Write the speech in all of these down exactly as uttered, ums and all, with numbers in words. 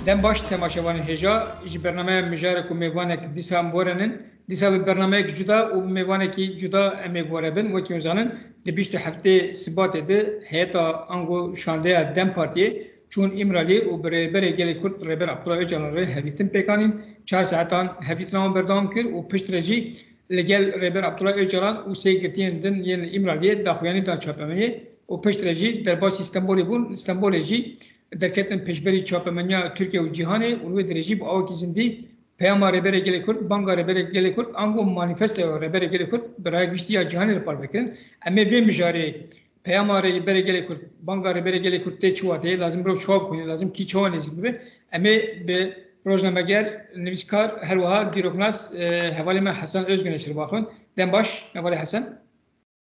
Dem baş temaşevanên hêja, ji bernameya Mijarek û mêvanek dîsa em werenin. Dîsa bi bernameyek cuda û bi mêvanekî cuda em ê werebin. Wekî hûn zanin, di bîst û heftê Sibatê de heyeta ango şandeya dem Partiyê çûn Îmraliyê û bi Rêberê Gelê Kurd Rêber Abdullah Ocalan re hevdîtin pêk anîn. Çar saetan hevdîtina wan berdewam kir û piştre re jî li gel Rêber Abdullah Ocalan û sê girtiyên din yên li Îmraliyê daxuyanî dan çapemeniyê û piştre re jî derbasî Stenbolê bûn. Li Stenbolê jî derketin pêşberî çapemeniya Tirkiye û cîhanê û li wê dirêjî bi awakî zindî peyama Rêberê Gelê Kurd, banga Rêberê Gelê Kurd, ango manîfestoya Rêberê Gelê Kurd bi raya giştî ya cîhanê li parve kirin. Em ê vê mijarê peyama Rêberê Gelê Kurd, banga Rêberê Gelê Kurd tê çi wateyê, lazim mirov çawa bixwîne, lazim kî çawa nêzîk bibe. Em ê bi rojnameger, nivîskar, her wiha dîroknas, e, hevalê me Hesen Özgüneş re baxwin. Dem baş, hevalê Hesen.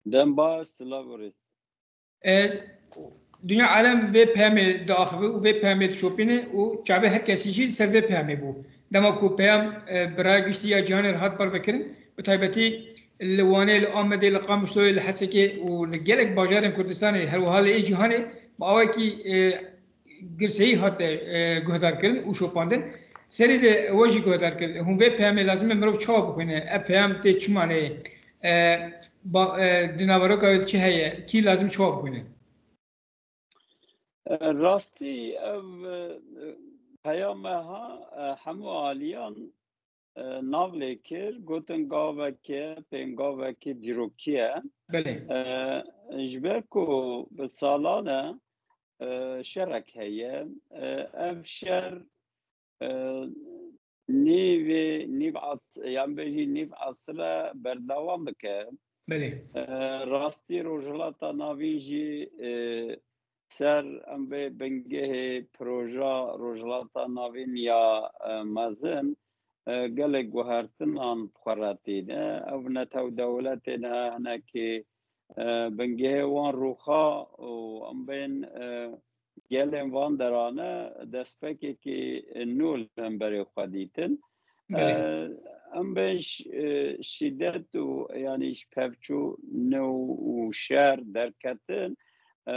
Dem baş, silav û rêz. E, dinya alem vê peyamê diaxive û vê peyamê dişopîne û çavê her kesî jî li ser vê peyamê bû. Dema ku peyam, e, bi raya giştî ya cîhanê re hat parvekirin, bi taybetî li Wanê, li Amedê, li Qamişloyê, li Hesekê û li gelek bajarên Kurdistanê, her wiha li ê cîhanê bi awekî, e, girseyî hate, e, guhdar kirin û şopandin. Serî de we jî guhdar kir. Hûn vê peyamê lazim e mirov çawa bixwîne? Ev peyam tê çi maneyê? E, ba-, e, di naveroka wê de çi heye? Kî lazim çawa bixwîne? E, rastî ev, e, peyame ha, e, hemû aliyan, e, nav lê kir, gotin gaveke, pêngaveke dîrokî ye. Belê. E, ji ber ku bi salan e, e, şerek heye. E, ev şer, e, nîvê, nîv as-, yan bêjî nîv asir e berdewam dike. Belê. E, rastî Rojhilata Navîn jî, e, ser em vê bingehê proja Rojhilata Navîn ya, e, mezin, e, gelek guhertinan bi xwe re tîne. Ev netew dewletên he hinekî, e, bingehê wan rûxa û em bên, e, gelên van derane destpêkekî nû li hemberê xwe dîtin. Belê. E, em bên ş-, e, şîdet û, yanî ji pevçûn û şer derketin, e,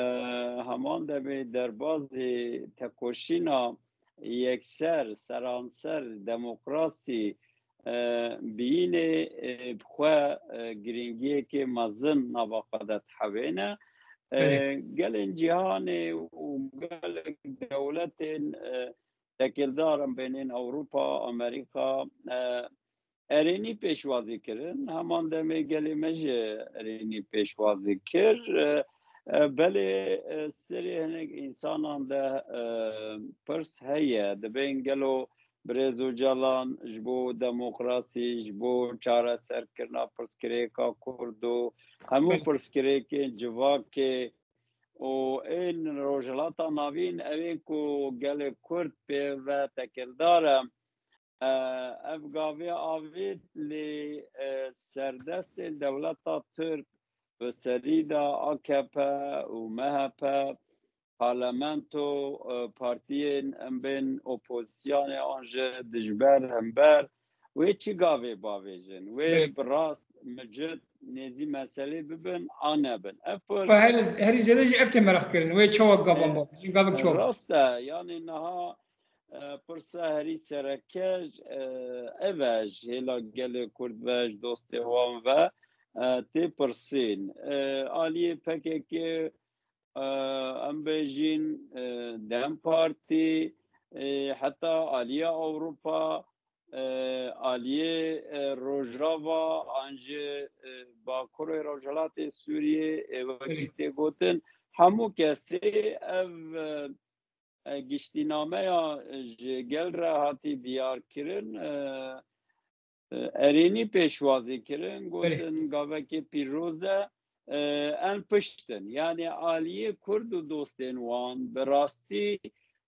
heman demê derbazê tekoşîna yekser, seranser, demokrasî, e, bînê, e, bi xwe, e, girîngiyekê mezin nava xwe de dihewêne. E, Belê. Gelên cîhanê û gelek dewletên, e, tekildar em bên ên Ewropa, Amerîka, e, erênî pêşwazî kirin. Heman demê gelê me jî erênî pêşwazî kir. E, e, belê, e, serê hinek însanan de, e, pirs heye. Dibên gelo Birêz Ocalan ji bo demokrasî, ji bo çareserkirina pirsgirêka Kurd û hemû Belê. Pirsgirêkên civakê û ên Rojhilata Navîn, ew ên ku gelê Kurd pê ve tekildar e, e, ev gavê avêt lê, e, serdestên dewleta Tirk bi serî de A K P û M H P, parlamento, e, partiyên em bên opozîsyonê an jî dijber, hember, wê çi gavê bavêjin? Wê Belê. Bi rast, micid, nêzî meselê bibin, an nebin? Ev pir Her, herî zêde jî ev tê meraq kirin. Wê çawa gavan E, bavêjin? Gavek çawa? Rast e, yanî niha, e, pirsa herî sereke, e, ev e, ji hêla gelê Kurd ve, ji dostê wan ve, e, tê pirsîn. E, aliyê P K K, e, em bêjin, e, dem Partî, e, heta aliya Ewropa, e, aliyê, e, Rojava, an jî, e, Bakurê Rojhilatê Sûriyê, e, wekî Belê. Tê gotin, hemû kesê ev, e, e, giştînameya ji gel re hatî diyarkirin, e, e, erênî pêşwazî kirin, Belê. Gotin gavekê pîroz e, e, em pişt in. Yanî aliyê Kurd û dostên wan bi rastî,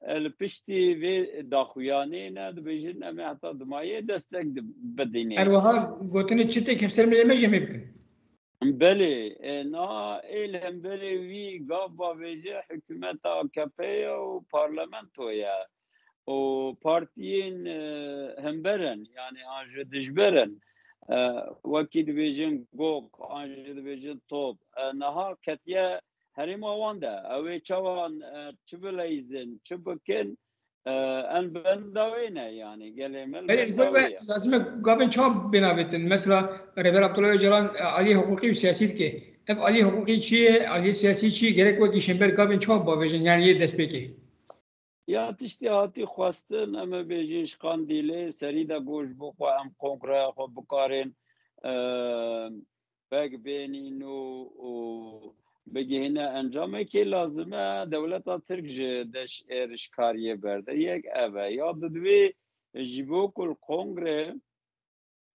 e, li piştî vê daxuyanê ne, dibêjin em ê heta dimayê destek di-, bidînê. Her wiha gotinê çi tê kevser milê me jê me bikin. Belê, e, niha ê li hemberê wî gav bavêje hikûmeta A K P ye û parlamento ye û partiyên, e, hember in, yanî an ji dijber in. E, wekî dibêjin gok, an jî dibêjin top. E, niha ketiye herêma wan de. Ew ê çawan, e, çi bileyzin, çi bikin, Em benda wê ne, yanî gelê me li Belê, benda gor wê be, ye. Lazim e gavên çawa bênavêtin? Mesela Rêber Abdullah Öcalan, e, aliyê hiqûqî û siyasî dike. Ev aliyê hiqûqî çi ye? Aliyê siyasî çi ye? Gerek wekî şênber gavên çawa bavêjin? Yanî yê destpêkê. Ya tiştê hatî xwestin, em ê bêjin ji Qandîlê, serî de got ji bo xwe em kongreya xwe bikarin, e, pek bênîn û, û bigihîne encamekê lazim e, dewleta Tirk ji deş êrişkariyê berde. Yek ev e. Ya di divê ji bo ku li kongre,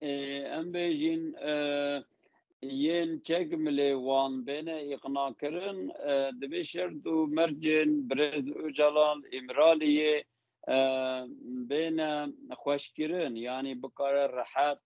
e, em bêjin, e, yên çekmilê wan bêne îqnakirin, e, divê şert û mercên birêz Ocalan, Îmraliyê, e, bêne xweşkirin, yanî bikare rehet,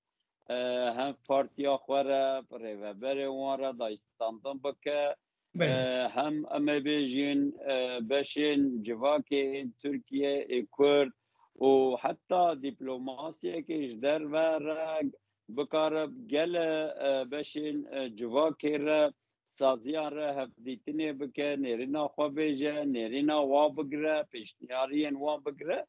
e, hem partiya xwe re, rêveberê wan re dayîstandin bike, Belê. e, hem em ê bêjin, e, beşên civakê ên Tirkiye, ê Kurd û heta dîplomasiyekê ji derve re bikare gele, e, beşên, e, civakê re, saziyan re hevdîtinê bike, nêrîna xwe bêje, nêrîna wan bigire, pêşniyariyên wan bigire.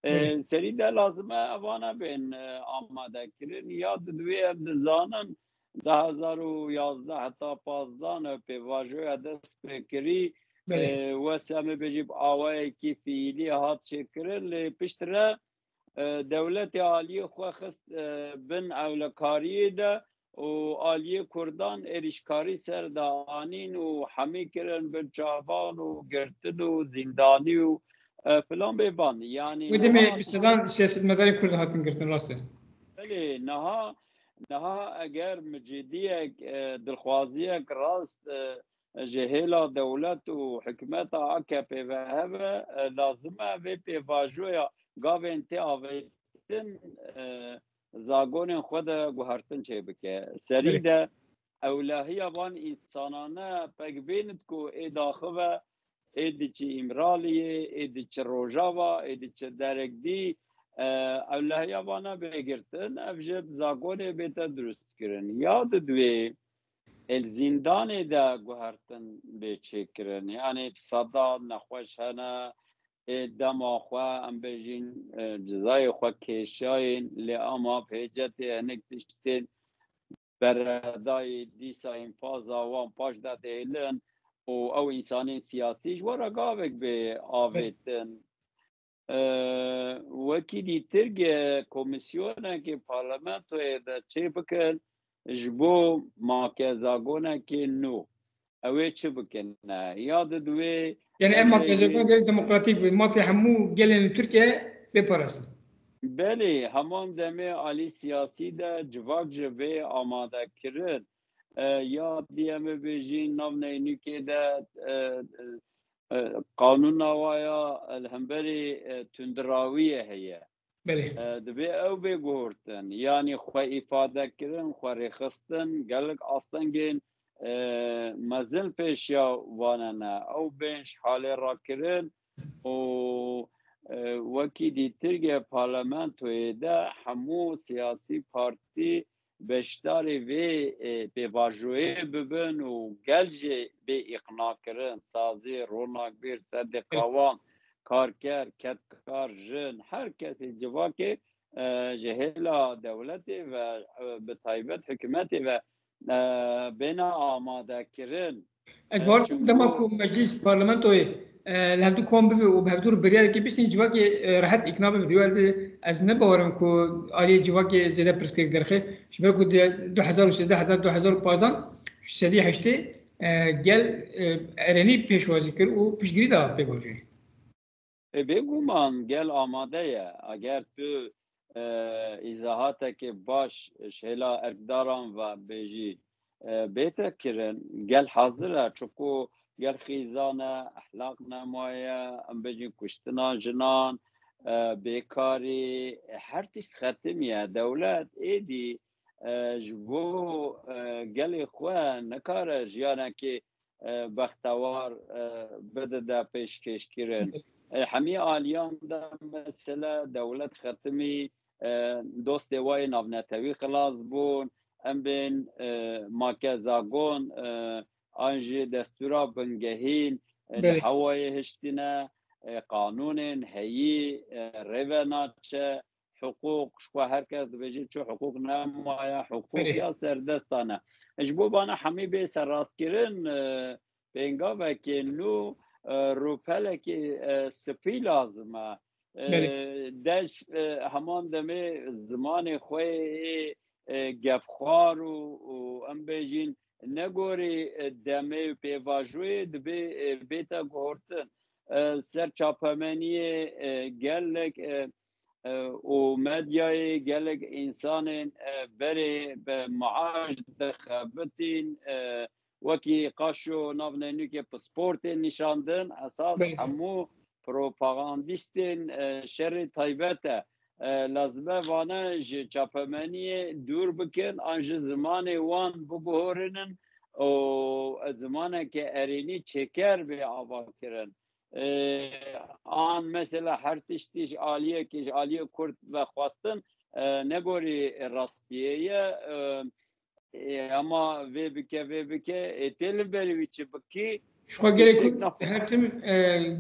E, Belê. Serî de lazim e evana bên, e, amade kirin. Ya di divê em dizanin, du hezar û yazdeh heta pazdeh ne pêvajoya dest pê kirî, Belê. e, wes em ê bêjî bi awayekî fiîlî hat çêkirin, lê piştre, e, dewletê aliyê xwe xist, e, bin ewlekariyê de û aliyê Kurdan êrîşkarî ser de anîn û hemî kirin bin çavan û girtin û zîndanî û, e, filan bêvan. Yanî Wê demê niha bi sedan siyasetmedarên Kurd hatin girtin, rast e. Belê, niha, niha eger micidiyek, e, dilxwaziyek rast, e, ji hêla dewlet û hikûmeta A K P ve hebe, e, lazim e vê pêvajoya gavên tê avêtin, e, zagonên xwe de guhertin çêbike. Serî Belê. de ewlehiya van însanane pek bênit ku ê daxive, ê diçi Îmraliyê, ê diçi Rojava, ê diçi derek dî, e, ewlehiya vana bê girtin, ev jî bi zagonê bête durust kirin. Ya di divê ê li zîndanê de guhertin bê çêkirin. Yanî bi sedan nexweş hene, ê dema xwe, em bêjin, e, cizayê xwe kêşayên, lê ama bi hêcetê hinek tiştên beredayî dîsa înfaza wan paş de dihêlin û ew însanên siyasî ji we re gavek bê avêtin. E, wekî dîtirge komîsyonekê parlamentoyê de çê bikin ji bo makezagonekê nû. Ew ê çi bikin? Ya di divê Yani ev em makezagon bêjin gerek demokratîk be. Mafê hemû gelên li Tirkiye bê parastin. Belê, heman demê alî siyasî de civak ji vê amade kirin. E, ya dî em ê bêjin nav neynûkê de, e, e, e, qanûna wa ya, e, li hemberî, e, tundirawiye heye. Belê. E, divê ew bê guhurtin. Yanî xwe îfade kirin, xwe rêxistin, gelek astengên, e, mezin pêşiya wane ne. Ew bên ji halê rakirin û, e, wekî dîtirge parlamentoyê de hemû siyasî partî beşdarê vê, e, pêvajoyê bibin û gel jî bê îqnakirin, sazî, ronakbîr, sendîkawan, karker, kedkar, jin, her kesê civakê, e, ji hêla dewletê ve, e, bi taybet hikûmetê ve, e, bêne amadekirin. Ez E, bawer dikim çünkü dema ku meclîs, parlamentoyê, e, li hevdû kom bibe û bi hevdû re biryarekê bistîn, civakê, e, rehet îkna bibe. Vê werte ez ne bawer im ku aliyê civakê zêde pirsgirêk derxe. Ji ber ku di du hezar û sêzdeh heta du hezar û panzdeh ji sedî heştê, e, gel, e, erênî pêşwazî kir û piştgirî da pêvajoyê. E, bêguman gel amade ye. Eger tu, e, îzahatekê baş ji hêla erkdaran ve bêjî, e, bête kirin, gel hazir e. Çiku gel xîzan e, ehlaq nemaye, em bêjin kuştina jinan, e, bêkarî, e, her tişt xetimiye. Dewlet êdî, e, ji bo, e, gelê xwe nikare jiyanekê e, bextewar, e, bidide pêşkêşkirin. E, hemî aliyan de mesele dewlet xetimî, e, dostê wayê navnetewî xilas bûn, em bên, e, make zagon, e, an jî destûra bingehîn, e, li Belê. hewayê hiştine, e, qanûnên heyî, e, rê ve naçe, hiqûq, ji xwe her kes dibêje çi hiqûq nemaye, hiqûq Belê. ya serdestan e. Ji bo vana hemî bê serrastkirin, e, pêngavekê nû, e, rûpelekê, e, spî lazim e. E, Belê. deş, e, heman demê zimanê xwe yê, e, gefxwar û, û em bêjîn negorî, e, demê û pêvajoyê dibê, e, bête guhortin. E, ser çapemeniyê, e, gelek, e, e, û medyayê gelek însanên, e, berê bi maaş dixebitîn, e, wekî qaşo navnenûkê pisportê nîşandin, esas Belê. hemû propagandîstên, e, şerê taybet e. E, lazim e vane ji çapemeniyê dûr bikin, an ji zimanê wan biguhorinin û zimaneke erênî çêker bê avakirin. E, an mesela her tiştî ji aliyekê, ji aliyê Kurd ve xwestin, e, negorî rastiyê ye. E, e, ama vê bike, vê bike, e, tê li berî wî çi bikî? Ji xwe gelê Kurd her tim, e,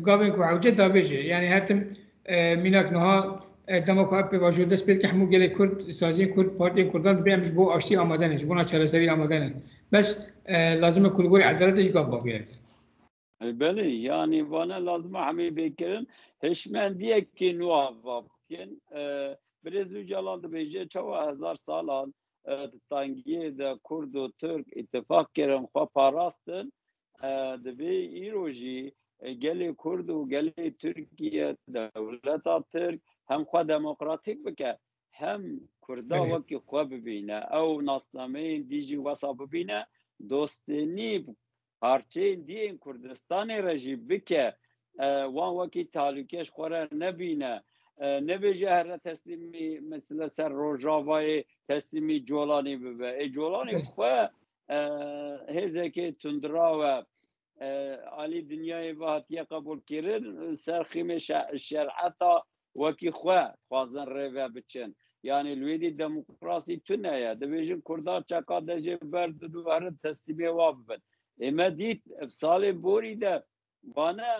gavên ku ewce dabêje. Yani her tim, e, mînak niha, e, dema ku ev pêvajo dest pê dike, hemû gelê Kurd, saziyên Kurd, partiyên Kurdan dibê em ji bo aştî amade ne, ji bona çareserî amade ne. Bes, e, lazim e ku li gorî edaletê jî gav bavêre. E, belê, yani vane lazim e hemî bê kirin. Hişmendiyekî nû ava bikin. E, Birêz Ocalan dibêje çawa hezar salan, e, di tengiyê de Kurd û Tirk îtifaq kirin, xwe parastin. E, divê îro jî, e, gelê Kurd û gelê Tirkiye dewleta Tirk hem xwe demokratîk bike, hem Kurda Belê. wekî xwe bibîne. Ew nasnameyên dî jî wesa bibîne, dostênî parçeyên dî yên Kurdistanê re jî bike, e, wan wekî talûke ji xwe re nebîne, e, nebêje here teslîmî, mesela ser Rojavayê teslîmî Colanî bibe. Ê Colanî bi xwe, e, hêzeke tundraw e, e, alî dinyayê ve hatiye qebûlkirin, ser xîmê şe-, şereta wekî xwe dixwazin rê ve biçin. Yani li wê dî demokrasî tune ye. Dibêjin Kurdan çeka dejê berdin û herin teslîmê wa bibin. Ê me dît, ev salên borî de vane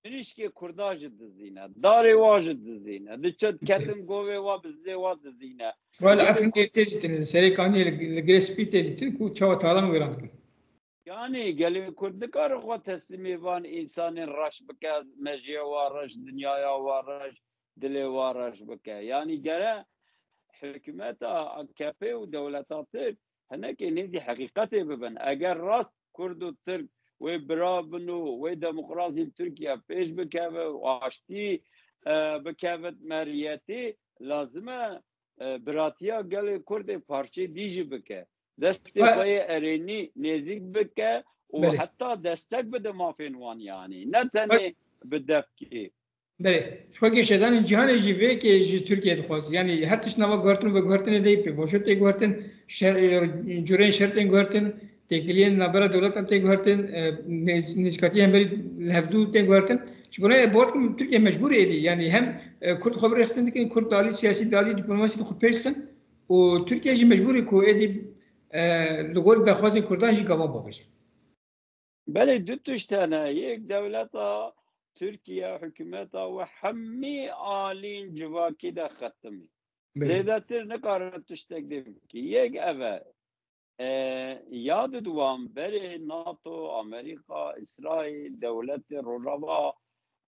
mirîşkê Kurda ji dizîne, darê wa ji dizîne, diçe diketin govê wa, bizlê wa dizîne. Şuwa li Efrînê tê dîtin, li Serêkaniyê, li, li Girê Spî tê dîtin ku çawa talan wêran dikin. Yani gelê Kurd nikare xwe teslîmê van însanên reş bike, mejiyê wa reş, dinyaya wa reş, dilê wa reş bike. Yani gere hikûmeta A K P û dewleta Tirk hinekê nêzî heqîqetê bibin. Eger rast Kurd û Tirk wê bira bin û wê demokrasî li Tirkiye pêş bikeve û aştî, e, bikeve meriyetê, lazim e, e, biratiya gelê Kurd ê parçeyê dî jî bike. Destê xwe yê erênî nêzîk bike û Belê. heta destek bide mafên wan, yanî ne tenê bi devkê. Belê. Ji xwe geşedanên cîhanê jî vê yekê ji Tirkiye dixwaz. Yanî her tişt nava guhertin û veguhertinê de yê pêvajo tê guhertin, şer-, cureyên şer tên guhertin, têkiliyên navbera dewletan tê guhertin, e, nêz-, nêzîkatiyên hemberî li hevdû tên guhertin. Ji bo ne, bawer dikim Tirkiye mecbûr êdî. Yanî hem, e, Kurd xwe bi rêxistin dikin, Kurd di alî siyasî, di alî dîplomasî de xwe pêş dixin û Tirkiye jî mecbûr e ku êdî, e, li gor daxwazên Kurdan jî gava bavêje. Belê du tişt hene. Yek dewleta Tirkiye, hikûmeta we hemî alîn civakî de xetimî. Belê. Zêdetir nikare tiştek dê bikî. Yek ev e. E, ya di wan berê NATO, Amerîka, Îsraîl, dewletê Rojava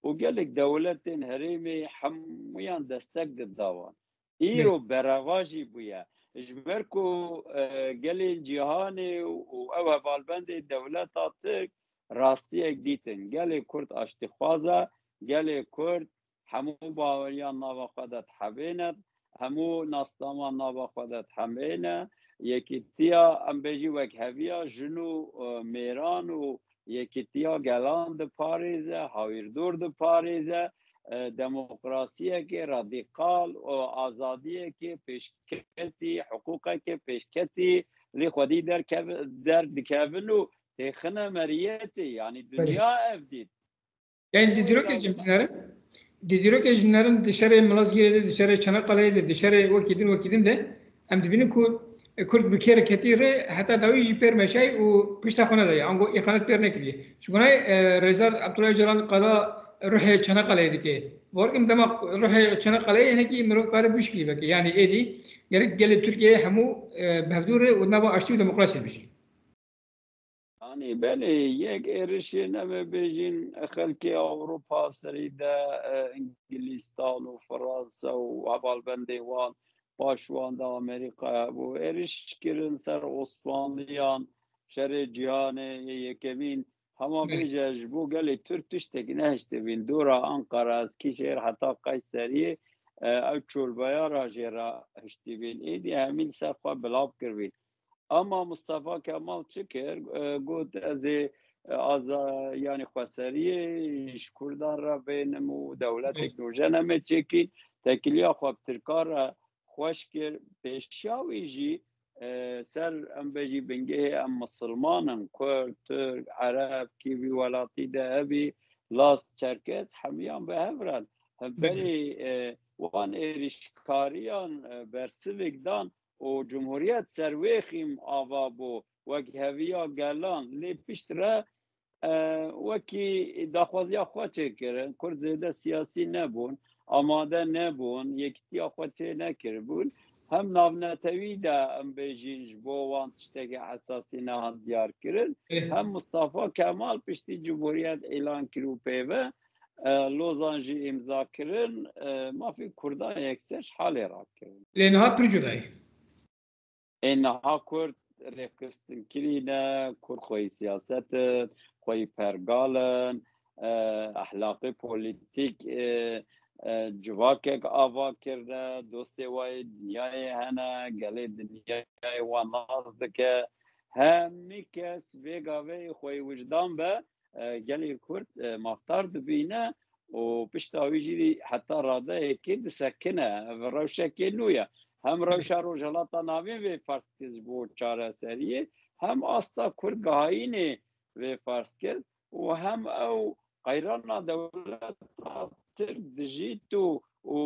û gelek dewletên herêmê hemûyan destek dida wan. Îro Belê. bereva jî bûye. Ji ber ku, e, gelên cîhanê û, û ew hevalbendê dewleta Tirk rastiyek dîtin. Gelê Kurd aştîxwaz e, gelê Kurd hemû baweriyan nava xwe de dihevêne, hemû nasnaman nava xwe de dihevêne. Yekîtiya, em bêjî wekheviya jin û, e, mêran û yekîtiya gelan diparêze, hawîrdor diparêze, e, demokrasiyeke radîkal û azadiyeke pêşketî, hiqûqeke pêşketî lê xwedî derkeve-, derdikevin û têxine meriyetê. Yanî Belê. dinya ev dît. Yani di dîrokê jî em dinerin, di dîrokê jî dinerin, di şerê Malazgirê de, di şerê Çanakkale'yê de, di şerê wekî din, wekî din de em dibînin ku, e, Kurd bi kê re ketî rê, heta dawî jî pêr meşay û pişta xwe nedaye, ango îxanet pêr nekiriye. Ji bo nayê, e, Rêzdar Abdullah Ocalan qala ruhê Çanakkale'yê dike. Bawer dikim dema ruhê Çanakkale'yê hinekî mirov kare bişkî veke. Yanî êdî gerek gelê Tirkiyeyê hemû, e, bi hevdû re û nava aştî û demokrasiyê bijî. Yanî belê, yek êrişên em ê bêjin xelkê Ewropa serî de, e, Îngilîstan û Fransa û hevalbendê wan, paş wan de Amerîka hebû. Êriş kirin ser Osmanliyan, şerê cîhanê yê yekemîn. Hema Belê. bêje ji bo gelê Tirk tiştek nehiştibîn. Dora Ankara, Eskîşehir heta Qeyseriyê, e, ew çolbeyara jê re hiştibîn. Êdî hemî li ser xwe bilav kiribîn. Ama Mustafa Kemal çi kir? E, got, "Ez ê, e, aza-, yanî xweseriyê ji Kurdan re bênim û dewletek Belê. nûjen em ê çêkîn." Tekiliya xwe bi Tirkan re xweş kir. Pêşiya wî jî, e, ser, em bêjî, bingehê em misilman in, Kurd, Tirk, Ereb, kî vî welatî de hebî, Laz, Çerkez, hemiyan bi hev re. Belê. Berî, e, wan êrîşkariyan, e, bersivek dan û cumhuriyet ser wê xîm ava bû, wek heviya gelan. Lê piştre, e, wekî daxwaziya xwe çêkirin. Kurd zêde siyasî nebûn, amade nebûn, yekîtiya xwe çê nekiribûn. Hem navnetewî de em bêjîn ji bo wan tiştekî esasî nehat diyar kirin, Ê. hem Mustafa Kemal piştî cumhuriyet îlan kir û pêve, e, Lozan jî îmza kirin, e, mafê Kurdan yekser ji halê rakirin. Lê niha pir cuda ye. Ê niha Kurd rêxistinkirî ne, Kurd xweyî siyaset in, xweyî pergal in, e, ehlaqî polîtîk, e, e, civakek ava kirine, dostê wayê dinyayê hene, gelê dinyayê wan nas dike. Hemî kes vê gavê xweyî wijdan be, e, gelê Kurd, e, mafdar dibîne û pişta wî jî heta radeyekê disekine. Ev rewşekê nû ye. Hem rewşa Rojhilata Navîn vê ferz kir ji bo çareseriyê, hem asta Kurd gihayînê vê ferz kir û hem ew qeyrana dewleta Tirk dijît û, û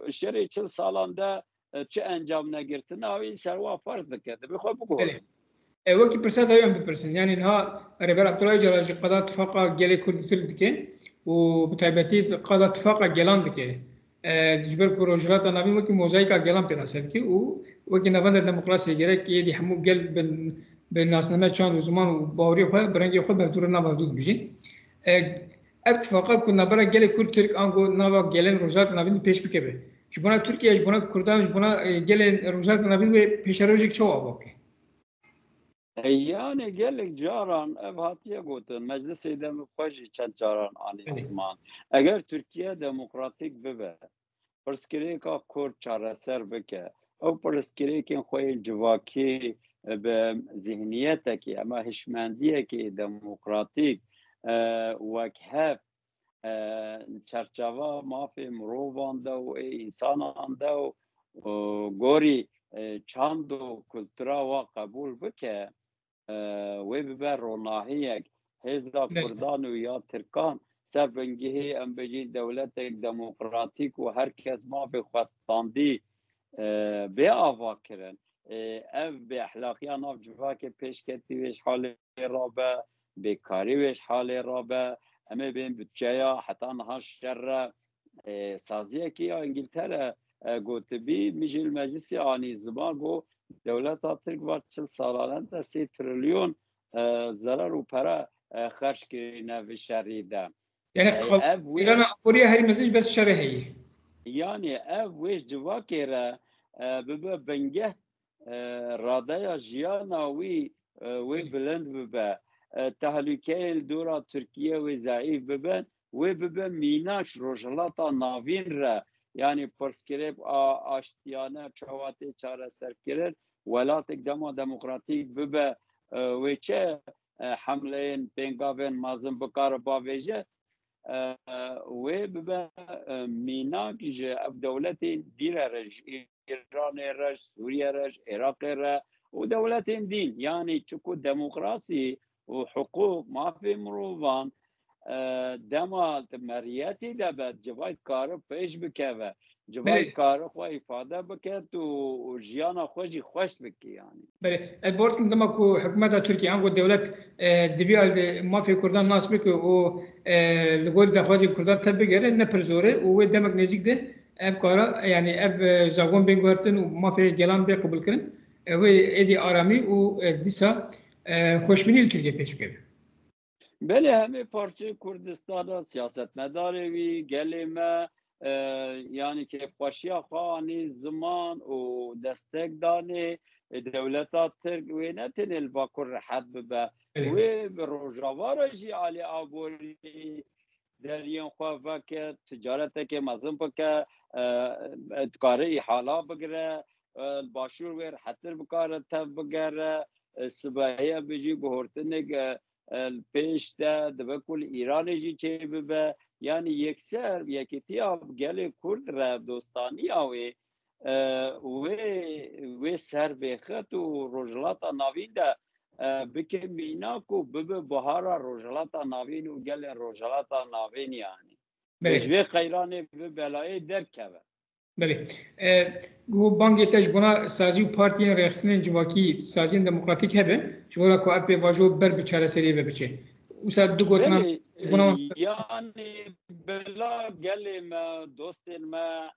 şerê çil salan de, e, çi encam negirtina wî ser wa ferz dike. Divê xwe biguhore. Belê. E, wekî pirsa te em bipirsin. Yanî niha Rêber Abdullah Ocalan jî qada tifaqa gelê Kurd li Tirk dike û bi taybetî qada tifaqa gelan dike. E, ji ber ku Rojhilata Navîn wekî mozayîka gelan pênase dike û wekî navenda demokrasiyê gerek êdî hemû gel bi, bi nasname, çand û ziman û baweriyê xwe bi rengê xwe bi hevdû re nava hevdû dibijin. E, ev tifaqa ku navbera gelê Kurd Tirk ango nava gelên Rojhilata Navîn de pêş bikeve. Ji bona Tirkiye, ji bona Kurdan, ji bona, e, gelên Rojhilata Navîn wê pêşerojek çawa ava bike? E, yanê gelek caran ev hatiye gotin, meclisê de min xwe jî çend caran anî Belê. ziman. Eger Tirkiye demokratîk bibe, pirsgirêka Kurd çareser bike, ew pirsgirêkên xwe yên civakî, e, bi zihniyetekî, ema hişmendiyekî demokratîk, e, wekhev, e, çerçeva mafê mirovan de û ê însanan de û, û gorî, e, çand û kultura wa qebûl bike, e, wê bibe ronahiyek. Hêza Belê. Kurdan û ya Tirkan ser bingehê, em bêjin, dewletek demokratîk û her kes mafê xwe standî, e, bê ava kirin. E, ev bêexlaqiya nav civakê pêşketî wê ji halê rabe, bêkarî wê ji halê rabe, em ê bên budçeya heta niha şer e, saziyekî ya Îngiltere, e, gotibî, min jî li meclisê anî ziman, got, dewleta Tirk va çil salane de sê trilyon, e, zerar û pere, e, xerc kirîne vî şerî de. Yani E, ev wê qirana aborî ya herî mezin ji ber şerê heye. Yani ev wê ji civakê re, e, bibe bingeh, e, radeya jiyana wî, e, wê Belê. bilind bibe, e, tehlûkeyên li dora Tirkiye wê zeîf bibin, wê bibe mînak ji Rojhilata Navîn re, yanî pirsgirêk a aştiyane çawa tê çareserkirin, welatek dema demokratîk bibe, e, wê çi, e, hemleyên pêngavên mezin bikare bavêje, e, wê bibe, e, mînak ji ev dewletên dîre re, ji Îranê re, ji Sûriye re, ji Iraqê re û dewletên dîn. Yanî çiku demokrasî û hiqûq, mafê mirovan, e, dema di meriyetî de be, civay dikare pêş bikeve. Civay Belê. dikare xwe îfade biket û, û jiyana xwe jî xweş bike yani. Belê. Ez bawer dikim dema ku hikûmeta Tirkiye, ango dewlet, e, divî al mafê Kurdan nas bike û, e, li gorî daxwazê Kurdan tev bigere, ne pir zor e û wê demek nêzîk de ev kara, yani ev, e, zagon bên guhertin û mafê gelan bê qebûlkirin. E, wê êdî aramî û, e, dîsa, e, xweşbînî li Tirkiye pêş bikeve. Belê, hemê parçeyê Kurdistana, siyasetmedarê wî, gelê me, e, yanî kêfxweşiya xwe anî ziman û destek danê, e, dewleta Tirk wê ne tenê li Bakur rehet bibe. Belê. Wê bi Rojava re jî alî aborî deriyên xwe veke, ticareteke mezin bike, e, e, dikare îhala bigire, e, li Başûr wê rehettir bikare tev bigere, e, sibehiye bijî guhortinek, e, e, li pêş de dibe ku li Îranê jî çêbibe. Yanî yekser yekîtiya gelê Kurd re, dostaniya wê, e, wê, wê ser bêxet û Rojhilata Navîn de, e, bike mîna ku bibe buhara Rojhilata Navîn û gelên Rojhilata Navîn yani. Belê. Ji vê qeyranê bi belayê derkeve. Belê. E, ku bangê te ji bona sazî û partiyên rêxistinên civakî, saziyên demokratîk hebe, ji bo ku ev pêvajo ber bi çareseriyê ve biçe. Wisa du gotina Belê, ji bona e, yanî bila gelê me, dostên me,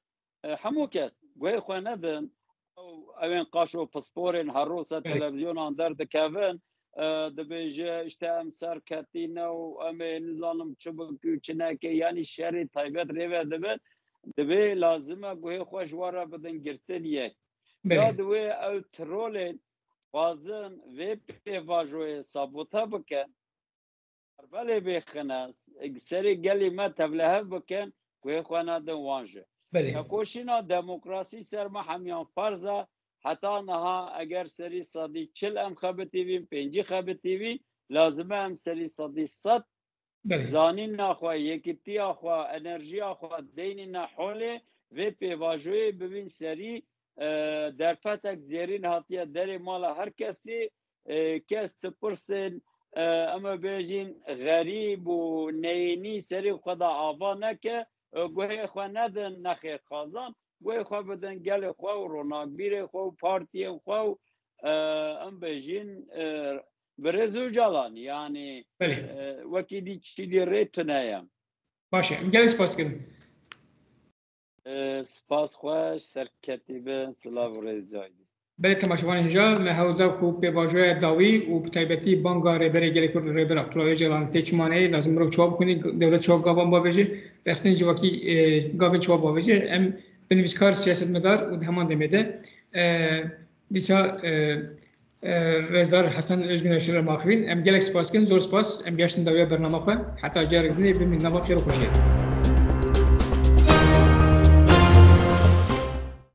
e, hemû kes guhê xwe nedin. Ew, ew ên qaşo pisporên her roz ser Belê. televizyonan derdikevin, e, dibêje, işte, em serketî ne û em ê nizanim çi bikî û çi neke, yanî şerê taybet rê ve dibin. Divê lazim e guhê xwe ji we re bidin girtin yek. Belê. Ya di wê ew trolên xwazin vê pêvajoyê sabote bikin, belê bêxine, serê gelê me tevlihev bikin, guhê xwe nedin wan jî. Belê. Tekoşîna demokrasî ser me hemiyan ferz e. Heta niha eger serî sedî çil em xebitî bîn, pêncî xebitî bîn, lazim e em serî sedî sed Belê. zanîna xwe, yekîtiya xwe, enerjiya xwe deynîne holê, vê pêvajoyê bibîn serî, e, derfetek zêrîn hatiye derê mala her kesî, e, kes dipirsên, e, em ê bêjin xerîb û neyênî serê xwe de ava neke, e, guhê xwe nedin nexêrxwazan, guhê xwe bidin gelê xwe û ronakbîrê xwe û partiyên xwe û, e, em bêjin, e, birêz Ocalan, yanî, Belê. e, wekî dî çîdî rê tune ye. Baş e, em gelek spas dikin. E, spas xweş, serketî bin, silav û rêz caydî. Belê temaşevanên hêja, me hewl da ku pêvajoya dawî û bi taybetî banga Rêberê Gelê Kurd Rêber Abdullah Ocalan tê çi maneyê, lazim mirov çawa bikunî, dewlet çawa gavan bavêje, rexsên civakî, e, gavên çawa bavêje, em bi nivîskar, siyasetmedar û di heman demê de, e, dîsa, e, e, Rêzdar Hesen Özgüneş re maxivîn. Em gelek spas dikin, zor spas. Em gehiştin dawiya bernama xwe. Heta carek dinê bimîn nava xêr û xweşiyê.